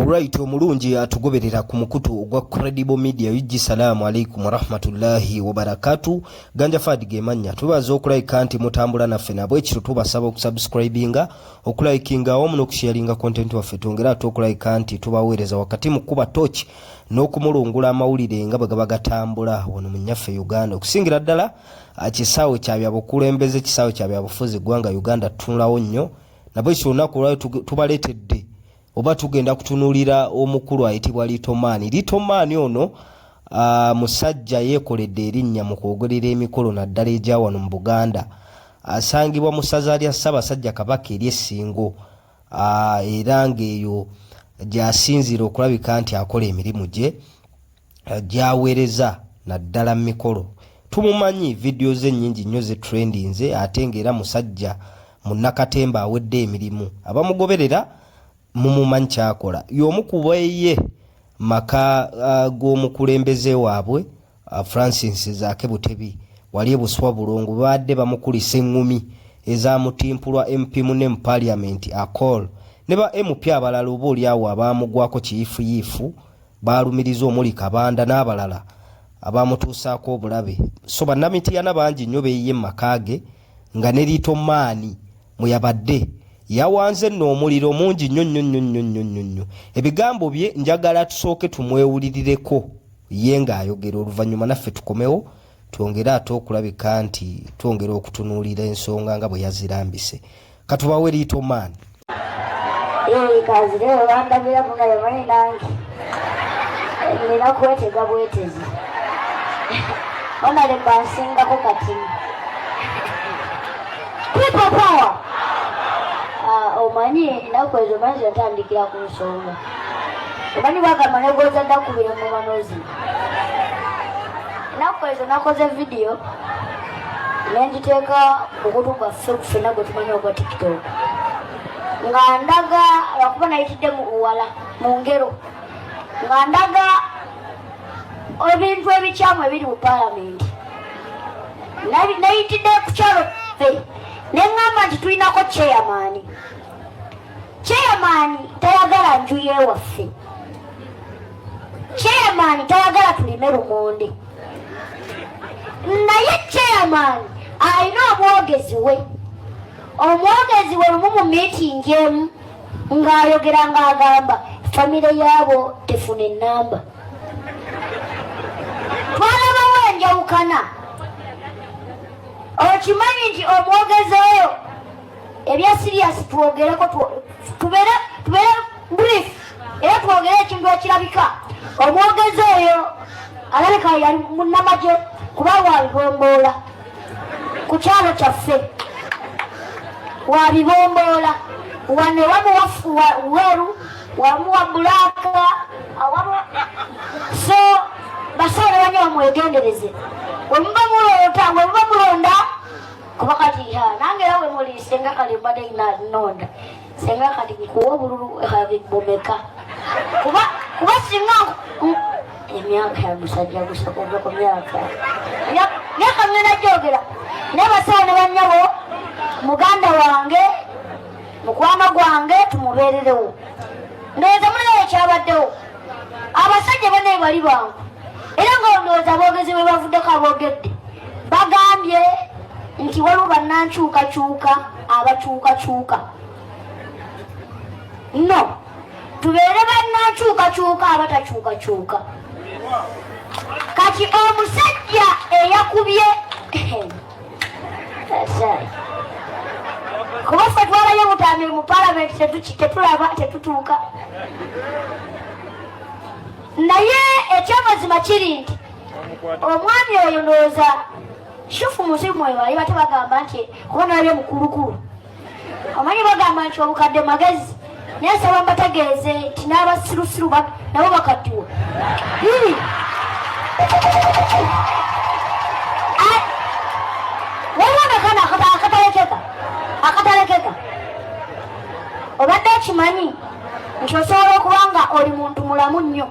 Alright, omulungi atugoberera ku mukutu ogwa Credible Media UG. Salaamu alaikum warahmatullahi wabarakatu. Ganja Fad gemannya, tubaza okulayika nti mutambula naffe, nabwekiro tubasaba okusubscribinga, okulikinga awamu n'okusharinga content waffe, twongere ate okulayika nti tubaweereza wakati mu kuba torch n'okumulungula amawulire nga bwe gaba gatambula wano mu nnyaffe Uganda, okusingira ddala kisaawe kya byabukulembeze, kisaawe kya byabufuzi ggwanga Uganda tutunulawo nnyo. Nabwekiro olunaku olwayo tubaleetedde oba tugenda kutunuulira omukulu ayitibwa Litomaani. Litomaani ono musajja yeekoledde erinnya mu kwogerera emikolo naddala egya wano mu Buganda. Asangibwa mu ssaza lya Ssaabasajja Kabaka ery'Essingo, era ng'eyo gy'asinziira okulabika nti akola emirimu gye gy'aweereza naddala mu mikolo. Tumumanyi vidiyo ze nnyingi nnyo ze trendinze, ate ng'era musajja munnakatemba awedde emirimu. Abamugoberera mumumanyi kyakola. Y'omu ku beeye maka g'omukulembeze waabwe Francis Zaake Butebi wali e Buswa Bulongo, babadde bamukulisa eŋŋumi ezamutimpulwa MP munne mu Parliament Akol ne ba MP abalala oba oliawo abaamugwako kiyiifuyiifu, baalumiriza omuli Kabanda n'abalala abamutuusaako obulabe. So bannamitiyana bangi nnyo beeyiye mu maka ge nga ne Lito Maani mwe yabadde. Yawanze nno omuliro mungi nnyo nnyo nnyo nnyo nnyo nnyo nnyo. Ebigambo bye njagala tusooke tumwewulirireko ye ng'ayogera, oluvannyuma naffe tukomewo twongere ate okulabika nti twongera okutunuulira ensonga nga bwe yazirambise. Katubawe Lito Maani. Kazi leo bandabira munayo manyi nange nina kwetega bwetezi onale bansingako kati. People power. Omanyi ennaku ezo manyi zatandikira ku nsonga, omanyi bagamba negwozadda kubira engoma nozina. Ennaku ezo nakoze vidiyo nengiteeka kukutu gwaffe ffenna gwe tumanyi ogwa TikTok, nga ndaga, lwakuba nayitidde mu buwala mu ngero, nga ndaga ebintu ebikyamu ebiri mu Paalamenti. Nayitidde ku kyalo ffe ne ŋŋamba nti tulinako chairman, chairman tayagala nju yewaffe, chairman tayagala tulime lumonde, naye chairman alina omwogezi we. Omwogezi we lumu mu meeting emu ng'ayogera ng'agamba famire yaabo tefuna ennamba. Twalabawo enjawukana. Okimanyi nti omwogezi oyo, ebya serious twogereko, tubeere brief era twogere ekintu ekirabika, omwogezi oyo alabika yali munnamagye, kuba wabibomboola ku kyalo kyaffe, wabibomboola wano wamu weru, wamu wa black awamu. So basawo banye bamwegendereze wemuba muloota, wemuba mulonda, kuba kati nange era wemuli senga kale mbadde nonda senga kati nkuwa obululu bumeka, kuba singa emyaka ya musajja gusakombe ku myaka ngenda gyogera. Naye basawo ne bannyabo, muganda wange, mukwano gwange, tumubeererewo. Ndowooza mulaba ekyabaddewo, abasajja banaye bali bangu, era nga ndowooza aboogezi bwe bavuddeko aboogedde bagambye nti waliwo bannankyukakyuka abakyukakyuka. No tubeere bannankyukakyuka abatakyukakyuka. Kati omusajja eyakubye, kuba ffe twalayo butambi mu Palamenti, tetulaba tetutuuka. Naye ekyamazima kiri nti omwami oyo ndowooza shufu muzimu eyo ali bate bagamba nti kuba nalabye mukulukulu. Omanyi bagamba nti obukadde magezi, naye nsaba mbategeeze nti n'abasirusiru nabo bakaddiwa. Waliwo nakana akatalekeka, akatalekeka. Obadde okimanyi nti osobola okuba nga oli muntu mulamu nnyo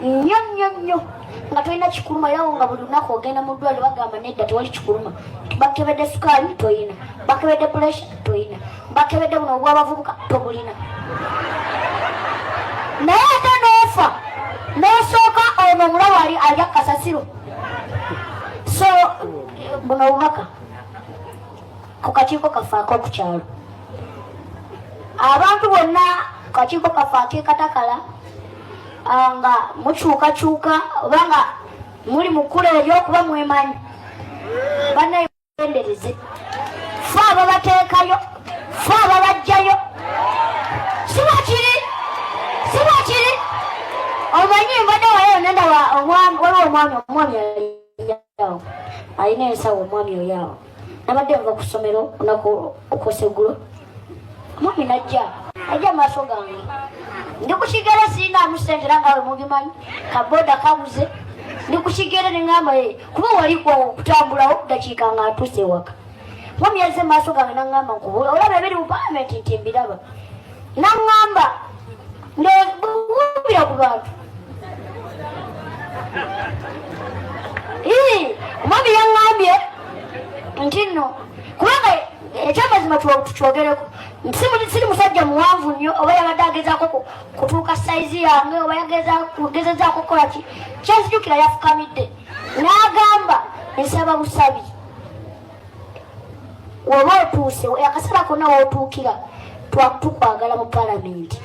nnyo nnyo nnyo nga tolina kikuluma, era nga buli lunaku ogenda mu ddwaliro bagamba nedda tewali kikuluma, bakebedde sukaali toyina, bakebedde pressure toyina, bakebedde buno obwabavubuka tobulina. Naye ate n'ofa n'osooka ono omulawo ali alya kasasiro. So buno obubaka ku kakiiko kaffe ak'oku kyalo, abantu bonna ku kakiiko kaffe ak'ekatakala nga mukyukakyuka oba nga muli mu kkula eryokuba mwemanyi banaendereze, fe ababateekayo, fe ababajjayo, si bwekiri? Si bwekiri? Omanyi mbadde wayo nendaba waliwo omwami, omwami aliawo alina ensawo, omwami oyo awo nabadde nva ku ssomero olunaku okwoseggulo, omwami najja ajja maaso gange, ndi ku kigere, sirinaamu ssente era nga we mubimanyi kaboda kabuze, ndi ku kigere neŋamba kuba wali okutambulawo dakiika nga ntuuse ewaka. Mwami yazze maaso gange naŋŋamba, nkubula olaba ebiri mu palamenti? Nti mbiraba. Naŋŋamba ndowubira ku bantu. Omwami yaŋŋambye nti nno kubanga ekyamazima tukyogereko, siri musajja muwanvu nnyo, oba yabadde agezaako kutuuka sayizi yange oba yagezezaako kukola ki, kyenzijukira yafukamidde n'agamba, nsaba busabi woba otuuse akaseera konna wotuukira tukwagala mu palamenti.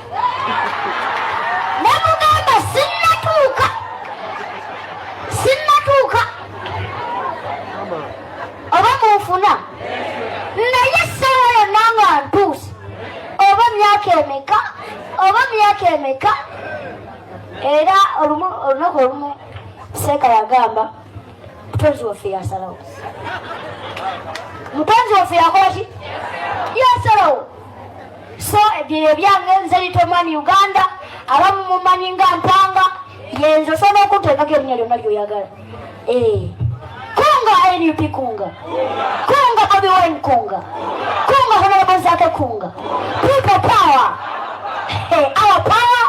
Nemugamba sinnatuuka, sinnatuuka, oba munfuna, naye essaawa yonna nga ntuuse, oba myaka emeka, oba myaka emeka. Era olunaku olumu seeka yagamba, mutonzi waffe yasalawo, mutonzi waffe yakola ki? Yasalawo. So ebyo ebyange, nze Litomani Uganda, abamu mumanyi nga Mpanga, yenze. Osobola okunteekako erinnya lyonna lyoyagala. Eh. Kunga NUP, kunga kunga Bobi Wine, kunga kunga Honorable Zake, kunga people power. Hey, our power,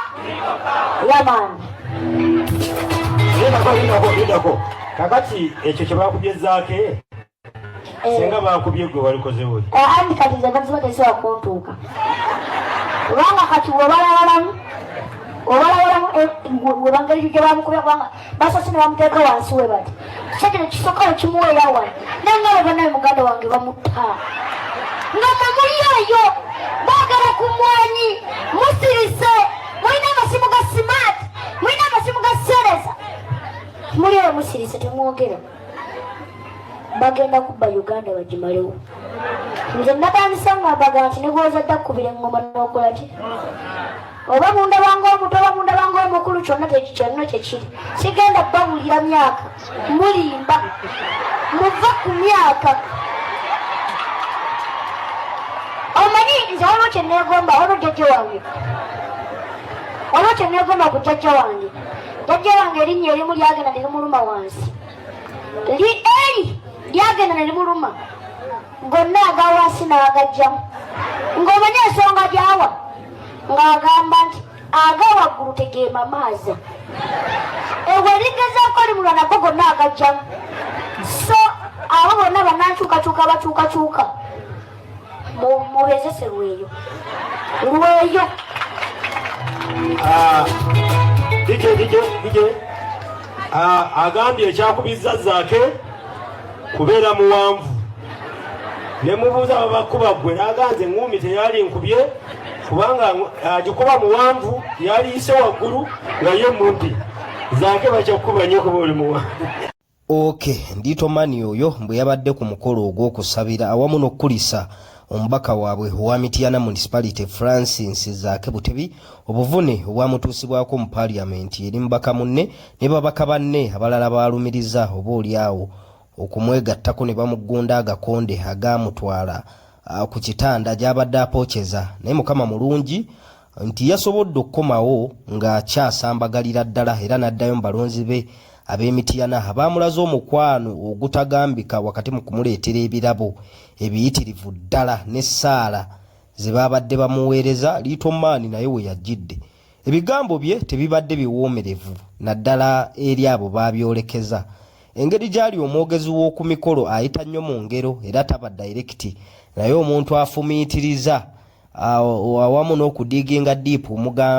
yeah man. Lindako, lindako, lindako. Kakati ekyo kye bakubye Zaake, senga bakubye gwe walikozewo ki? Andi kati nze baziba tezisobola kuntuuka, kubanga kati webalabalamu obalabalamu webangeri gye bamukubya, kubanga basoose ne bamuteeka wansi we bati, kisajja nekisooka wekimuweera wano, naye nga banaye muganda wange bamutta nga mwe muli eyo baagala ku mwanyi, musirise, mulina amasimu ga smart, mulina amasimu ga sereza, muli eyo musirise temwogera. Bagenda kubba Uganda bagimalewo. Nze natandise nga mbaga nti negwozadde akubira eŋŋoma n'okola ki, oba mundabanga omuto oba mundabanga omukulu, kyonna kyonna kyekiri, sigenda babulira myaka, mulimba, muva ku myaka. Omanyi nze waliwo kyeneegomba, waliwo jjajja wange, waliwo kyeneegomba ku jjajja wange. Jjajja wange erinnya erimu lyagenda ne limuluma wansi, li eri lyagenda ne limuluma gonna aga wansi n'agajjamu, ng'omanyi ensonga gyawa, ng'agamba nti aga waggulu tegeema maaza, ewe ligezaako limulwa nago gonna agajjamu. So abo bonna bannankyukakyuka bakyukakyuka, mubezese lweyo lweyo. Ah, DJ, DJ, DJ. Ah, agambye ekyakubizza Zaake kubeera muwanvu, ne mubuuza babakuba gwe, n'aganze ŋŋuumi teyali nkubye kubanga agikuba muwanvu, yaliyise waggulu nga ye mumpi. Zaake bakyakukuba nnyo kuba oli muwanvu. Ok, Ndito Mani oyo bwe yabadde ku mukolo ogw'okusabira awamu n'okukulisa omubaka waabwe owa Mityana Municipality Francis Zaake Butebi obuvune obwamutuusibwako mu Parliament eri mubaka munne ne babaka banne abalala baalumiriza oba oliawo okumwegattako ne bamuggunda agakonde agaamutwala ku kitanda gy'abadde apookyeza, naye Mukama mulungi nti yasobodde okukomawo ng'akyasambagalira ddala era n'addayo mu balonzi be ab'e Mityana abaamulaze omukwano ogutagambika wakati mu kumuleetera ebirabo ebiyitirivu ddala n'essaala ze baabadde bamuweereza. Liito Maani naye we yajjidde, ebigambo bye tebibadde biwoomerevu naddala eri abo baabyolekeza. Engeri gy'ali omwogezi w'oku mikolo ayita nnyo mu ngero era taba direct, naye omuntu afumiitiriza. awamu n'okudiginga deep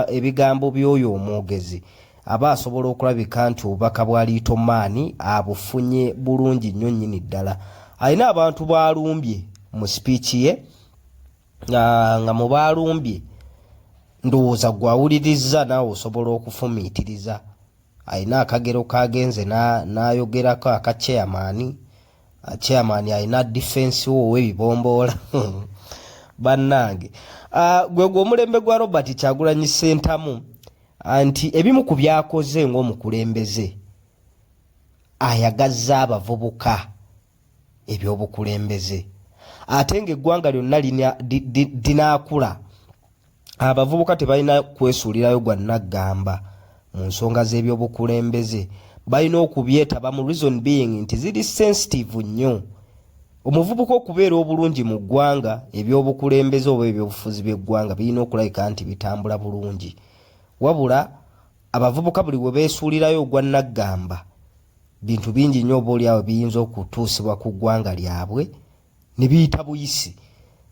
ebigambo by'oyo omwogezi aba asobola okulabika nti obubaka bwa Little Man abufunye bulungi nnyo nnyini ddala. Alina abantu b'alumbye mu sipiiki ye, nga mu b'alumbye ndowooza gwe awulirizza naawe osobola okufumiitiriza. Alina akagero kagenze n'ayogerako aka chairman. Chairman alina defense wo ow'ebibomboola. Bannange, gwe gwe omulembe gwa Robert Kyagulanyi Ssentamu, nti ebimu ku byakoze ng'omukulembeze ayagazza abavubuka ebyobukulembeze, ate ng'eggwanga lyonna linaakula abavubuka tebalina kwesuulirayo gwa naggamba mu nsonga z'ebyobukulembeze, balina okubyetaba mu reason being nti ziri sensitive nnyo. Omuvubuka okubeera obulungi mu ggwanga, ebyobukulembeze oba ebyobufuzi by'eggwanga birina okulabika nti bitambula bulungi. Wabula abavubuka buli we beesuulirayo ogwa naggamba, bintu bingi nnyo oba oliawo biyinza okutuusibwa ku ggwanga lyabwe ne biyita buyisi.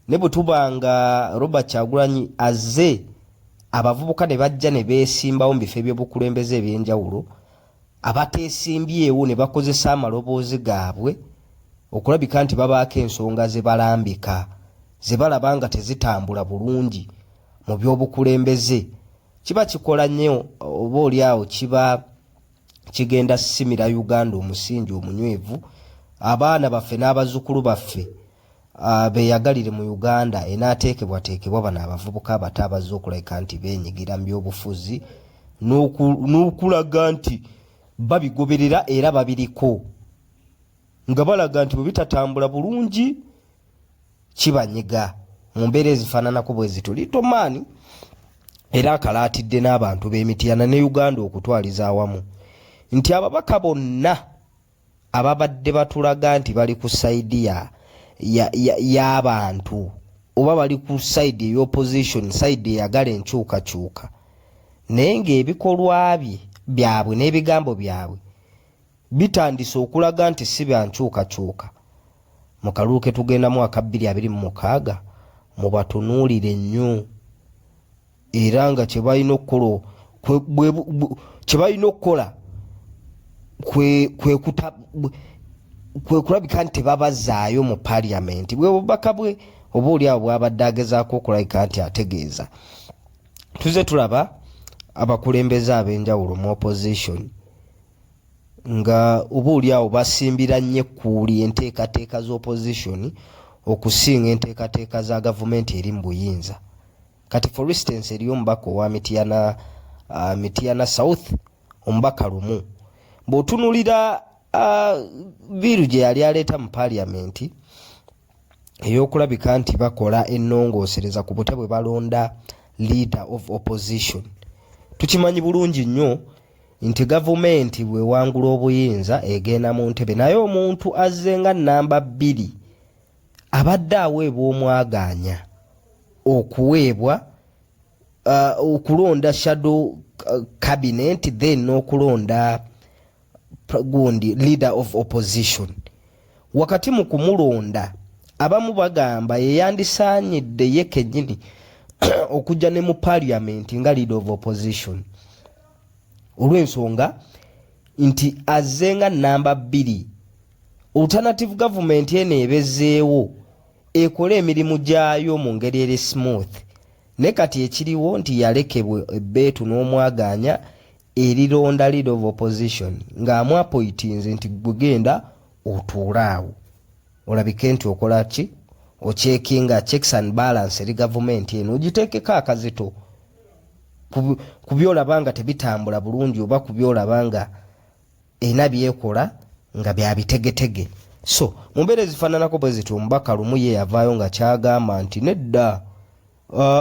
Ne bwe tuba nga Robert Kyagulanyi azze, abavubuka ne bajja ne beesimbawo mu bifo ebyobukulembeze ebyenjawulo, abateesimbyewo ne bakozesa amaloboozi gaabwe okulabika nti babaako ensonga ze balambika ze balaba nga tezitambula bulungi mu byobukulembeze, kiba kikola nnyo oba oliawo kiba kigenda simira Uganda omusingi omunywevu, abaana baffe n'abazzukulu baffe beeyagalire mu Uganda enaateekebwateekebwa bano abavubuka abato abazze okulabika nti beenyigira mu byobufuzi n'okulaga nti babigoberera era babiriko, nga balaga nti bwe bitatambula bulungi kibanyiga mu mbeera ezifaananako bwe zityo. Little Man era akalaatidde n'abantu b'Emityana ne Uganda okutwaliza awamu nti ababaka bonna ababadde batulaga nti bali ku side y'abantu oba bali ku side ey'opposition, side eyagala enkyukakyuka, naye ng'ebikolwa bye byabwe n'ebigambo byabwe bitandise okulaga nti si bya nkyukakyuka, mu kalulu ke tugendamu aka 2026 mubatunuulire nnyo. Era nga kye balina okukola kye balina okukola kwe kulabika nti tebabazaayo mu parliament. Bwe bubaka bwe oba oli awo bwabadde agezaako okulabika nti ategeeza. Tuze tulaba abakulembeze ab'enjawulo mu opposition nga oba oli awo basimbira nnyo ekkuuli enteekateeka z'opposition okusinga enteekateeka za gavumenti eri mu buyinza. Kati for instance, eriyo omubaka owa Mityana South, omubaka Lumu, bw'otunuulira bill gye yali aleeta mu parliament ey'okulabika nti bakola ennongoosereza ku butya bwe balonda leader of opposition. Tukimanyi bulungi nnyo nti gavumenti bwewangula obuyinza egenda mu ntebe, naye omuntu azze nga namba 2 abadde aweebwa omwagaanya okuweebwa okulonda shadow cabinet, then n'okulonda gundi leader of opposition. Wakati mu kumulonda, abamu bagamba yeyandisaanyidde ye kennyini okujja ne mu parliament nga leader of opposition, olw'ensonga nti azze nga namba 2. Alternative government eno ebezeewo ekole emirimu gyayo mu ngeri eri smooth, ne kati ekiriwo nti yalekebwa ebbeetu n'omwagaanya erironda leader of opposition ng'amwapoyitinze nti gwe otuule awo olabike nti okola ki, ocheckinga checks and balance eri gavumenti eno, ogiteekeko akazito ku byolaba nga tebitambula bulungi oba ku byolaba nga erina byekola nga byabitegetege. So mu mbeera ezifaananako bwe zityo, omubaka Lumu ye yavaayo nga kyagamba nti nedda,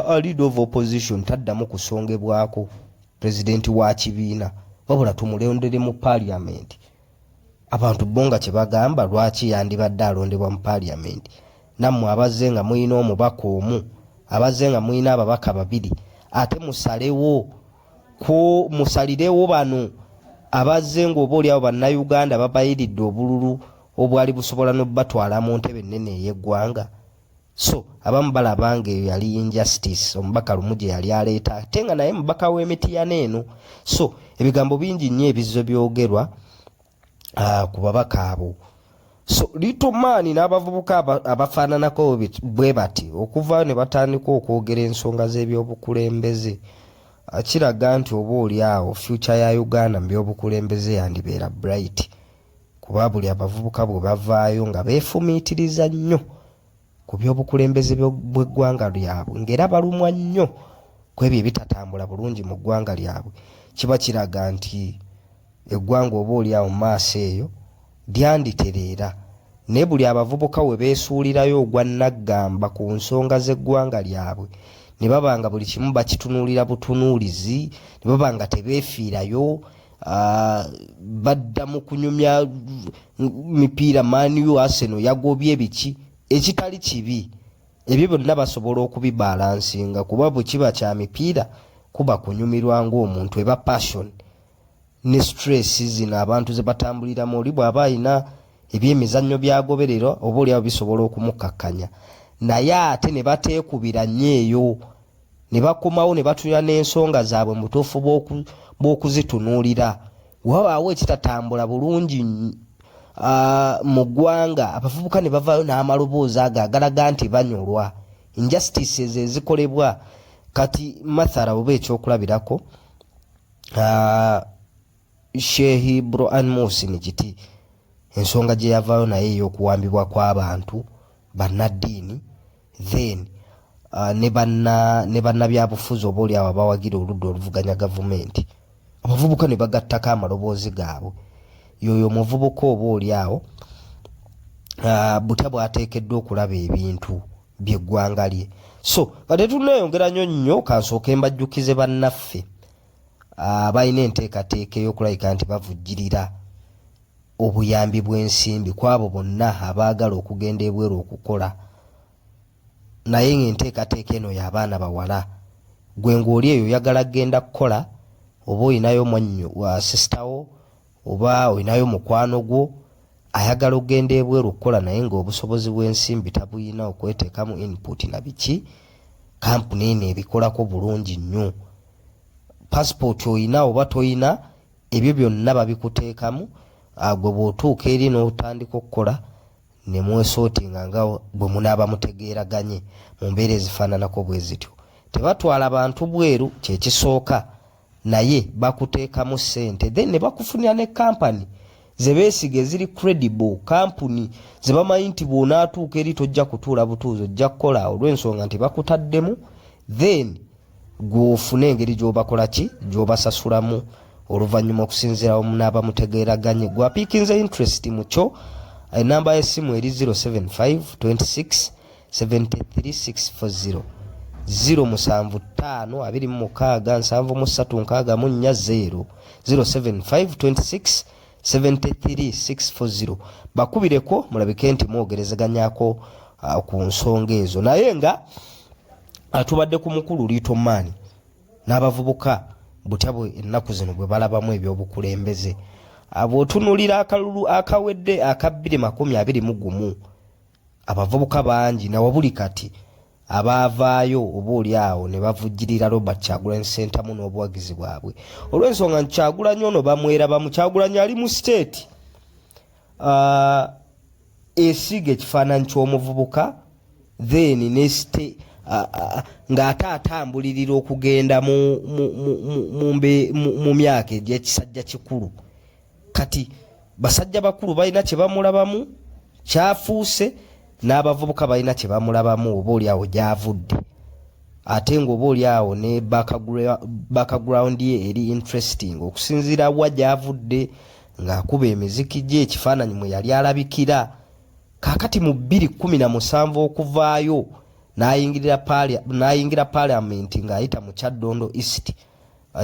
a leader of opposition taddamu kusongebwako pulezidenti wa kibiina, wabula tumulondere mu parliament. Abantu bo nga kye bagamba, lwaki yandibadde alondebwa mu parliament, nammwe abazze nga mulina omubaka omu, abazze nga mulina ababaka babiri, ate musalewo ku musalirewo bano abazze ng'oba oliawo bannayuganda babayiridde obululu obwali busobola n'obubatwala mu ntebe ennene ey'eggwanga. So abamu balaba nga eyo yali injustice omubaka Lumu gye yali aleeta, ate nga naye mubaka w'emitiyana eno. So ebigambo bingi nnyo ebizzo byogerwa ku babaka abo. So Little Man n'abavubuka abafaananako bwe bati okuva ne batandika okwogera ensonga z'ebyobukulembeze, kiraga nti oba oli awo future ya Uganda mu byobukulembeze yandibeera bright, kuba buli abavubuka bwe bavaayo nga beefumiitiriza nnyo ku byobukulembeze bw'eggwanga lyabwe, ng'era balumwa nnyo ku ebyo ebitatambula bulungi mu ggwanga lyabwe, kiba kiraga nti eggwanga oba oli awo mu maaso eyo lyanditereera. Naye buli abavubuka we beesuulirayo ogwa nnaggamba ku nsonga z'eggwanga lyabwe, ne baba nga buli kimu bakitunuulira butunuulizi, ne baba nga tebeefiirayo, badda mu kunyumya mipiira, Man U, Arsenal yagobye biki, ekitali kibi, ebyo byonna basobola okubibalansinga, kuba bwe kiba kya mipiira kuba kunyumirwa ng'omuntu, eba passion ne stress zino abantu ze batambuliramu. Oli bw'aba alina ebyemizannyo by'agoberera, oba oliawo bisobola okumukakkanya, naye ate ne bateekubira nnyo eyo, ne bakomawo ne batunula n'ensonga zaabwe mu butuufu bw'okuzitunuulira. Wabaawo ekitatambula bulungi mu ggwanga, abavubuka ne bavaayo n'amaloboozi ago agalaga nti banyolwa injustices ezikolebwa. Kati mathara oba ekyokulabirako, Shehi Broan Muhsin Kiti, ensonga gye yavaayo naye ey'okuwambibwa kw'abantu bannaddiini, then ne bannabyabufuzi oba oli awo abawagira oludda oluvuganya gavumenti, abavubuka ne bagattako amaloboozi gaabwe. Yoyo omuvubuka oba oli awo butya bw'ateekeddwa okulaba ebintu by'eggwanga lye. So nga tetunneeyongera nnyo nnyo, kansooke mbajjukize bannaffe abalina enteekateeka ey'okulabika nti bavujjirira obuyambi bw'ensimbi ku abo bonna abaagala okugenda ebweru okukola, naye ng'enteekateeka eno y'abaana bawala. Gwe ng'oli eyo oyagala kugenda kukola, oba olinayo mwannyo wa sister wo, oba olinayo mukwano gwo ayagala okugenda ebweru okukola, naye ng'obusobozi bw'ensimbi tabuyina okweteekamu input na biki, kampuni eno ebikolako bulungi nnyo. Passport oyina oba toyina, ebyo byonna babikuteekamu. Gwe bw'otuuka eri n'otandika okukola, ne mwesootinga nga bwe munaaba mutegeeraganye mu mbeera ezifaananako bwe zityo. Tebatwala bantu bweru, kyekisooka, naye bakuteekamu ssente, then ne bakufunira ne kampani ze beesiga eziri credible, kampuni ze bamanyi nti bw'onaatuuka eri tojja kutuula butuuzi, ojja kukola, olw'ensonga nti bakutaddemu, then gw'ofune engeri gy'obakola ki, gy'obasasulamu oluvannyuma okusinziira munaaba mutegeeraganye. Gwapiikinze interest mu kyo, enamba y'essimu eri 075 26 73 640, 075 26 73 64 0, 075 26 73 640. Bakubireko mulabike nti mwogerezeganyako ku nsonga ezo. Naye nga tubadde ku mukulu Little Man n'abavubuka butya bwe ennaku zino bwe balabamu ebyobukulembeze. Bw'otunuulira akalulu akawedde aka 2021, abavubuka bangi nawabuli kati abaavaayo oba oli awo ne bavujjirira Robert Kyagulanyi Ssentamu n'obuwagizi bwabwe, olw'ensonga nti Kyagulanyi ono bamwerabamu. Kyagulanyi ali mu state esiiga ekifaananyi ky'omuvubuka, then nesite ng'ate atambulirira okugenda mu myaka egy'ekisajja kikulu. Kati basajja bakulu balina kye bamulabamu kyafuuse, n'abavubuka balina kye bamulabamu oba oli awo gy'avudde, ate ng'oba oli awo ne background ye eri interesting okusinziira wa gy'avudde ng'akuba emiziki gye, ekifaananyi mwe yali alabikira. Kaakati mu 2017 okuvaayo n'ayingira paalamenti ng'ayita mu Kyaddondo East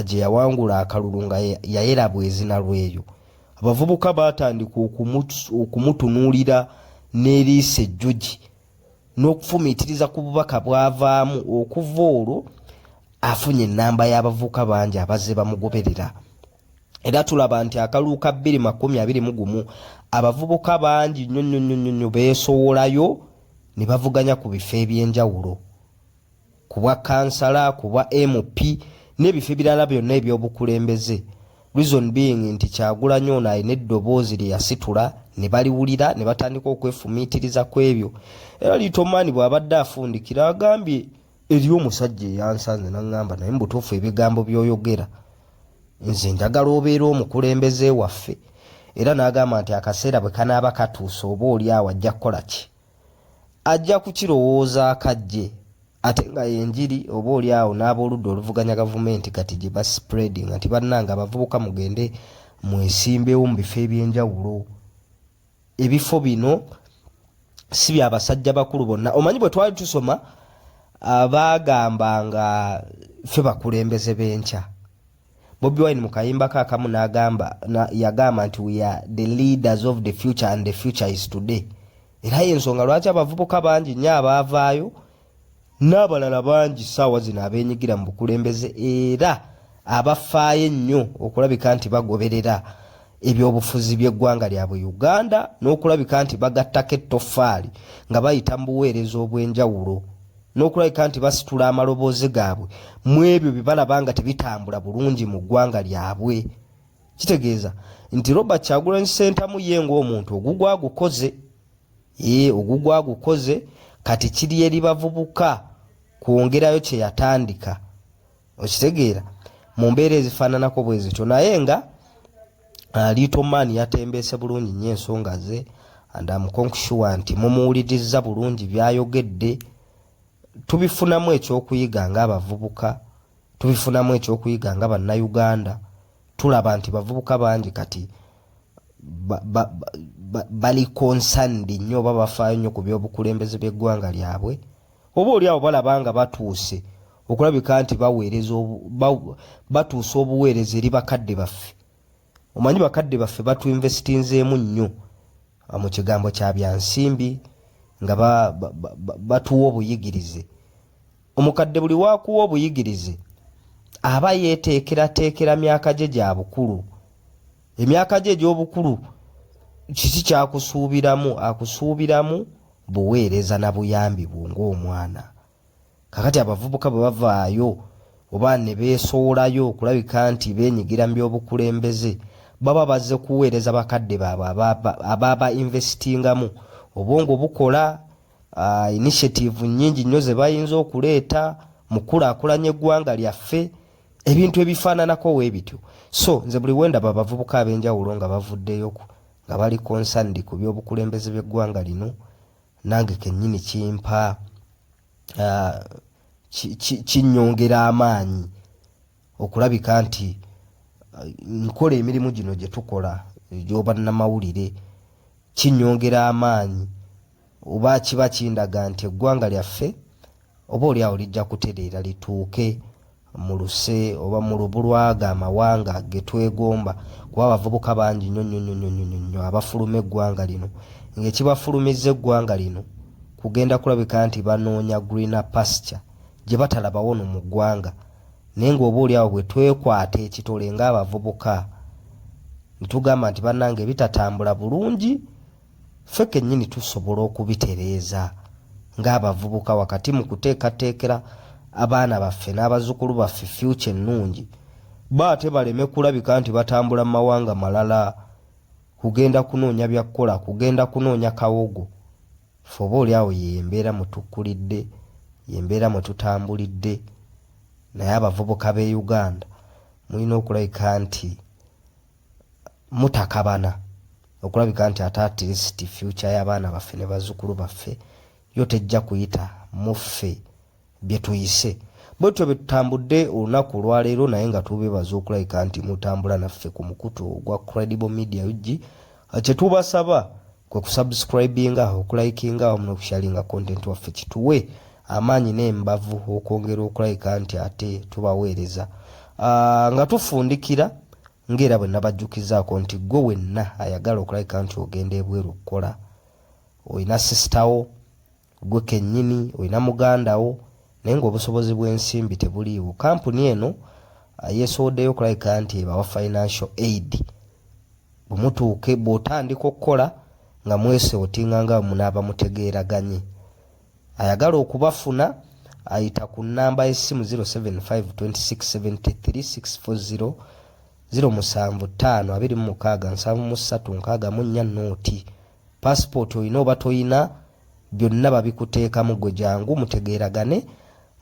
gye yawangula akalulu nga yayera bwezina lweyo, abavubuka baatandika okumutunuulira n'eriiso ejjugi n'okufumiitiriza ku bubaka bw'avaamu. Okuva olwo afunye ennamba y'abavubuka bangi abazze bamugoberera, era tulaba nti akalulu ka 2021 abavubuka bangi nnyo nnyo nnyo nnyo nnyo beesowolayo. ne bavuganya ku bifo eby'enjawulo ku bwa kansala, ku bwa MP n'ebifo ebirala byonna eby'obukulembeze. Reason being nti Kyagulanyi ono alina eddoboozi lye yasitula ne baliwulira ne batandika okwefumiitiriza ku ebyo. Era Little Man bw'abadde afundikira agambye eri omusajja eyansanze n'aŋŋamba naye mu butuufu ebigambo by'oyogera nze njagala obeere omukulembeze waffe era n'agamba nti akaseera bwe kanaaba katuuse oba oli awo ajja kukola ki ajja kukirowoozaako ajje ate nga yenjiri oba oli awo n'abooludda oluvuganya gavumenti kati gye baspreading nti bannange abavubuka mugende mwesimbewo mu bifo ebyenjawulo ebifo bino si bya basajja bakulu bonna omanyi bwe twali tusoma baagambanga ffe bakulembeze b'enkya Bobi Wine mu kayimba ke akamu n'agamba yagamba nti we are the leaders of the future and the future is today era y'ensonga lwaki abavubuka bangi nnyo abaavaayo n'abalala bangi ssaawa zino abeenyigira mu bukulembeze era abafaayo ennyo okulabika nti bagoberera ebyobufuzi by'eggwanga lyabwe Uganda n'okulabika nti bagattako ettoffaali nga bayita mu buweereza obw'enjawulo n'okulabika nti basitula amaloboozi gaabwe mu ebyo bye balaba nga tebitambula bulungi mu ggwanga lyabwe. Kitegeeza nti Robert Kyagulanyi Ssentamu ye ng'omuntu ogugwa agukoze ee ogugwa agukoze kati kiri eri bavubuka kwongerayo kye yatandika okitegeera mu mbeera ezifaananako bwe zityo naye nga Little Man yatembeese bulungi nnyo ensonga ze and am sure nti mumuwulirizza bulungi byayogedde tubifunamu ekyokuyiga ng'abavubuka tubifunamu ekyokuyiga nga bannayuganda tulaba nti bavubuka bangi kati bali concerned nnyo oba bafaayo nnyo ku byobukulembeze by'eggwanga lyabwe oba oli awo balaba nga batuuse okulabika nti baweereza batuusa obuweereza eri bakadde baffe omanyi bakadde baffe batuinvestinzeemu nnyo mu kigambo kya byansimbi nga batuwa obuyigirize omukadde buli wakuwa obuyigirize aba yeeteekerateekera myaka gye gya bukulu emyaka gye egy'obukulu kiki kyakusuubiramu akusuubiramu buweereza na buyambi bwo ng'omwana kakati abavubuka bwe bavaayo oba ne beesowolayo okulabika nti beenyigira mu byobukulembeze baba bazze kuweereza bakadde baabwe ababa investingamu obwongo bukola initiative nnyingi nnyo ze bayinza okuleeta mu kulaakulanya eggwanga lyaffe ebintu ebifaananako weebityo so nze buli wendaba abavubuka ab'enjawulo nga bavuddeyo nga bali concerned ku byobukulembeze by'eggwanga lino nange kennyini kimpa kinnyongera amaanyi okulabika nti nkola emirimu gino gye tukola egy'obwannamawulire kinnyongera amaanyi oba kiba kindaga nti eggwanga lyaffe oba oli awo lijja kutereera lituuke mu luse oba mu lubulwaga amawanga ge twegomba kuba abavubuka bangi nnyo nnyo nnyo nnyo nnyo nnyo abafuluma eggwanga lino ng'ekibafulumizza eggwanga lino kugenda kulabika nti banoonya greener pasture gye batalabawo no mu ggwanga naye ng'oba oli awo bwe twekwata ekitole ng'abavubuka ne tugamba nti bannange ebitatambula bulungi ffe kennyini tusobola okubitereeza ng'abavubuka wakati mu kuteekateekera abaana baffe n'abazzukulu baffe future ennungi bo ate baleme kulabika nti batambula mu mawanga malala kugenda kunoonya bya kukola kugenda kunoonya kawogo ffe oba oli awo y'embeera mwe tukulidde y'embeera mwe tutambulidde naye abavubuka b'e Uganda mulina okulabika nti mutakabana okulabika nti ate at least future y'abaana baffe ne bazzukulu baffe yo tejja kuyita mu ffe bye tuyise bwetyo bwe tutambudde olunaku olwaleero naye nga tubeebaza okulabika nti mutambula naffe ku mukutu ogwa Credible Media UG kye tubasaba kwe kusubscribinga okulikinga wamu n'okusharinga content waffe kituwe amaanyi n'embavu okwongera okulabika nti ate tubaweereza nga tufundikira ng'era bwe nabajjukizaako nti gwe wenna ayagala okulabika nti ogenda ebweru okukola olina sister wo gwe kennyini olina muganda wo naye ng'obusobozi bw'ensimbi tebuliiwo kampuni eno yeesowoddeyo okulabika nti ebawa financial aid bwe mutuuke bw'otandika okukola nga mwesortinga nga munaaba mutegeeraganye. Ayagala okubafuna ayita ku nnamba y'essimu 075 2673 640 075 26 73 64 nooti. Passport olina oba toyina byonna babikuteekamu gwe jangu mutegeeragane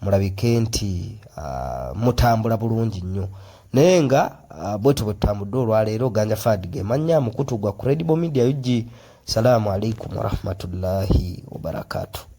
mulabike nti uh, mutambula bulungi nnyo naye nga uh, bwetyo bwe tutambudde olwaleero ganja fad ge mannya mukutu gwa credible media ug. Salaamu alaikum warahmatullahi wabarakatuh.